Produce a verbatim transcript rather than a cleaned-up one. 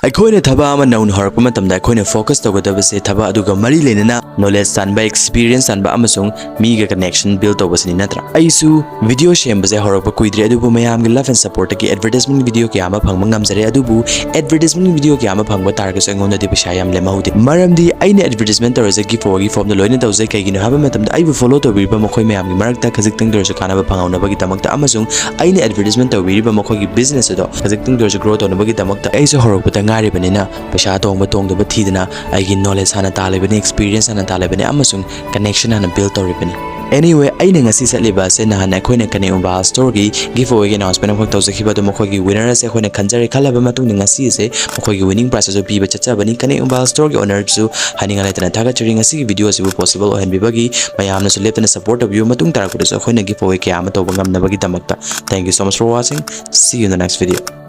ꯑꯩꯈꯣꯏꯅ ꯊꯕꯛ ꯑꯃ ꯅꯧꯅ ꯍꯧꯔꯛꯄ ꯃꯇꯝꯗ ꯑꯩꯈꯣꯏꯅ focus ꯇꯧꯒꯗꯕꯁꯦ ꯊꯕꯛ ꯑꯗꯨꯒ ꯃꯔꯤ ꯂꯩꯅꯅ knowledge ꯇꯥꯟꯕ, experience ꯇꯥꯟꯕ ꯑꯃꯁꯨꯡ ꯃꯤꯒ connection build ꯇꯧꯕꯁꯤꯅꯤ, ꯅꯠꯇ꯭ꯔꯥ? ꯑꯩꯁꯨ video ꯁꯦꯝꯕꯁꯦ ꯍꯧꯔꯛꯄ ꯀꯨꯏꯗ꯭ꯔꯤ, ꯑꯗꯨꯕꯨ ꯃꯌꯥꯝꯒꯤ love and support ꯇꯒꯤ advertisement video ꯀꯌꯥ ꯑꯃ ꯐꯪꯕ ꯉꯝꯖꯔꯦ꯫ ꯑꯗꯨꯕꯨ advertisement video ꯀꯌꯥ ꯑꯃ ꯐꯪꯕ ꯇꯥꯔꯒꯁꯨ ꯑꯩꯉꯣꯟꯗꯗꯤ ꯄꯩꯁꯥ ꯌꯥꯝ ꯂꯦꯝꯍꯧꯗꯦ, ꯃꯔꯝꯗꯤ ꯑꯩꯅ advertisement ꯇꯧꯔꯤꯁꯦ giveaway ꯒꯤ form ꯗ ꯂꯣꯏꯅ ꯇꯧꯖꯩ꯫ ꯀꯩꯒꯤꯅꯣ ꯍꯥꯏꯕ ꯃꯇꯝꯗ ꯑꯩꯕꯨ follow ꯇꯧꯕꯤꯔꯤꯕ ꯃꯈꯣꯏ ꯃꯌꯥꯝꯒꯤ ꯃꯔꯛꯇ ꯈꯖꯤꯛꯇꯪꯗ ꯑꯣꯏꯔꯁꯨ ꯀꯥꯟꯅꯕ ꯐꯪꯍꯧꯅꯕꯒꯤꯗꯃꯛꯇ ꯑꯃꯁꯨꯡ ꯑꯩꯅ advertisement ꯇꯧꯕꯤꯔꯤꯕ ꯃꯈꯣꯏꯒꯤ business ꯑꯗꯣ ꯈꯖꯤꯛꯇꯪꯗ ꯑꯣꯏꯔꯁꯨ grow ꯇꯧꯅꯕꯒꯤꯗꯃꯛꯇ꯫ ꯑꯩꯁꯨ ꯍꯧꯔꯛꯄꯗ ꯉꯥꯏꯔꯤꯕꯅꯤꯅ ꯄꯩꯁꯥ ꯇꯣꯡꯕ ꯇꯣꯡꯗꯕ ꯊꯤꯗꯅ ꯑꯩꯒꯤ knowledge ꯍꯥꯟꯅ ꯇꯥꯜꯂꯤꯕꯅꯤ, experience ꯍꯥꯟꯅ ꯇꯥꯜꯂꯤꯕꯅꯤ ꯑꯃꯁꯨꯡ connection ꯍꯥꯟꯅ build ꯇꯧꯔꯤꯕꯅꯤ꯫ Anyway, ꯑꯩꯅ ꯉꯁꯤ ꯆꯠꯂꯤꯕ ꯑꯁꯦ ꯅꯍꯥꯟ ꯑꯩꯈꯣꯏꯅ ꯀꯅꯦꯛ ꯃꯣꯕꯥꯏꯜ ꯁ꯭ꯇꯣꯔꯒꯤ giveaway ꯒꯤ announcement ꯑꯃꯈꯛ ꯇꯧꯖꯈꯤꯕ ꯑꯗꯣ ꯃꯈꯣꯏꯒꯤ winner ꯑꯁꯦ ꯑꯩꯈꯣꯏꯅ ꯈꯟꯖꯔꯦ꯫ ꯈꯜꯂꯕ ꯃꯇꯨꯡꯗ ꯉꯁꯤ ꯑꯁꯦ ꯃꯈꯣꯏꯒꯤ winning prize ꯑꯗꯨ ꯄꯤꯕ ꯆꯠꯆꯕꯅꯤ꯫ ꯀꯅꯦꯛ ꯃꯣꯕꯥꯏꯜ ꯁ꯭ꯇꯣꯔꯒꯤ owner ꯁꯨ ꯍꯥꯏꯅꯤꯡꯉꯥꯏ ꯂꯩꯇꯅ ꯊꯥꯒꯠꯆꯔꯤ꯫ ꯉꯁꯤꯒꯤ video ꯑꯁꯤꯕꯨ possible ꯑꯣꯏꯍꯟꯕꯤꯕꯒꯤ꯫ ꯃꯌꯥꯝꯅꯁꯨ ꯂꯦꯞꯇꯅ support ꯇꯧꯕꯤꯌꯨ꯫ ꯃꯇꯨꯡ ꯇꯥꯔꯛꯄꯗꯁꯨ ꯑꯩꯈꯣꯏꯅ giveaway ꯀꯌꯥ ꯑꯃ ꯇꯧꯕ ꯉꯝꯅꯕꯒꯤꯗꯃꯛꯇ꯫ Thank you so much for watching. See you in the next video.